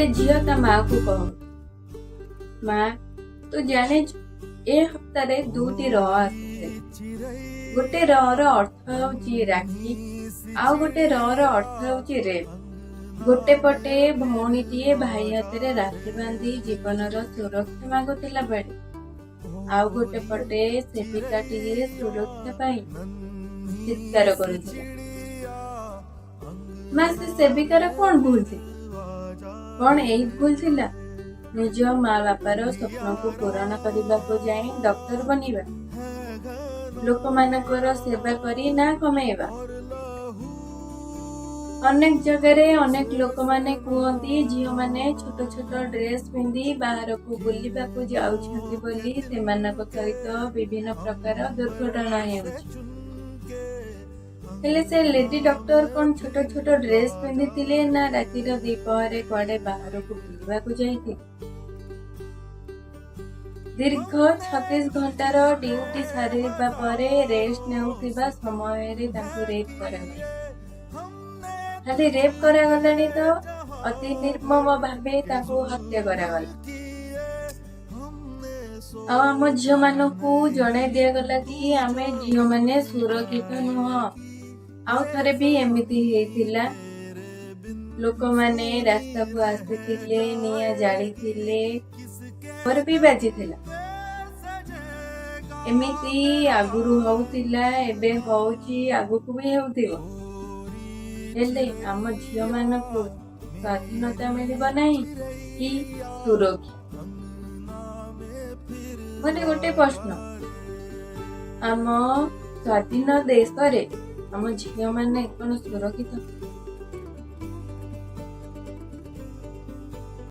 ଗୋଟେ ଝିଅ ତା ମାଆକୁ କହୁଛି, "ମା, ତୁ ଜାଣିଛୁ, ଏ ହପ୍ତାରେ ଦୁଇଟି ର ଆସିଥିଲା। ଗୋଟେ ର ର ଅର୍ଥ ହେଉଛି ରାକ୍ଷୀ, ଆଉ ଗୋଟେ ର ର ଅର୍ଥ ହେଉଛି ରେପ୍। ଗୋଟେ ପଟେ ଭଉଣୀଟିଏ ଭାଇ ହାତରେ ରାକ୍ଷୀ ବାନ୍ଧି ଜୀବନର ସୁରକ୍ଷା ମାଗୁଥିଲା ବେଳେ ଆଉ ଗୋଟେ ପଟେ ସେବିକାଟିଏ ସୁରକ୍ଷା ପାଇଁ ଚିତ୍କାର କରୁଥିଲା। ମା, ସେ ସେବିକାର କଣ ଭୁଲ ଥିଲା? କଣ ଏଇ ଭୁଲ ଥିଲା, ନିଜ ମା ବାପାର ସ୍ୱପ୍ନକୁ ପୂରଣ କରିବାକୁ ଯାଇ ଡକ୍ଟର ବନିବା, ଲୋକମାନଙ୍କର ସେବା କରି ନାଁ କମେଇବା? ଅନେକ ଜାଗାରେ ଅନେକ ଲୋକମାନେ କୁହନ୍ତି, ଝିଅମାନେ ଛୋଟ ଛୋଟ ଡ୍ରେସ ପିନ୍ଧି ବାହାରକୁ ବୁଲିବାକୁ ଯାଉଛନ୍ତି ବୋଲି ସେମାନଙ୍କ ସହିତ ବିଭିନ୍ନ ପ୍ରକାର ଦୁର୍ଘଟଣା ହେଉଛି। ହେଲେ ସେ ଲେଡି ଡକ୍ଟର କଣ ଛୋଟ ଛୋଟ ଡ୍ରେସ ପିନ୍ଧିଥିଲେ ନା ରାତିର ଦ୍ୱିପହରେ କୁଆଡେ ବାହାରକୁ ବୁଲିବାକୁ ଯାଇଥିଲେ? ଦୀର୍ଘ 36 ଘଣ୍ଟାର ଡ୍ୟୁଟି ସାରିବା ପରେ ରେଷ୍ଟ ନେଉଥିବା ସମୟରେ ତାଙ୍କୁ ରେପ୍ କରାଗଲା। ଖାଲି ରେପ୍ କରାଗଲାନି ତ, ଅତି ନିର୍ମମ ଭାବେ ତାଙ୍କୁ ହତ୍ୟା କରାଗଲା। ଆଉ ଆମ ଝିଅମାନଙ୍କୁ ଜଣାଇ ଦିଆଗଲା କି ଆମେ ଝିଅମାନେ ସୁରକ୍ଷିତ ନୁହଁ। ଆଉ ଥରେ ବି ଏମିତି ହେଇଥିଲା। ଲୋକମାନେ ରାସ୍ତାକୁ ଆସିଥିଲେ, ନିଆଁ ଜାଳିଥିଲେ, ପରେ ବି ବାଜିଥିଲା। ଏମିତି ଆଗରୁ ହଉଥିଲା, ଏବେ ହଉଛି, ଆଗକୁ ବି ହେଉଥିବ। ହେଲେ ଆମ ଝିଅମାନଙ୍କୁ ସ୍ୱାଧୀନତା ମିଳିବ ନାହିଁ କି ସୁରକ୍ଷା। ମୋର ଗୋଟେ ପ୍ରଶ୍ନ, ଆମ ସ୍ୱାଧୀନ ଦେଶରେ ଆମ ଝିଅମାନେ କଣ ସୁରକ୍ଷିତ?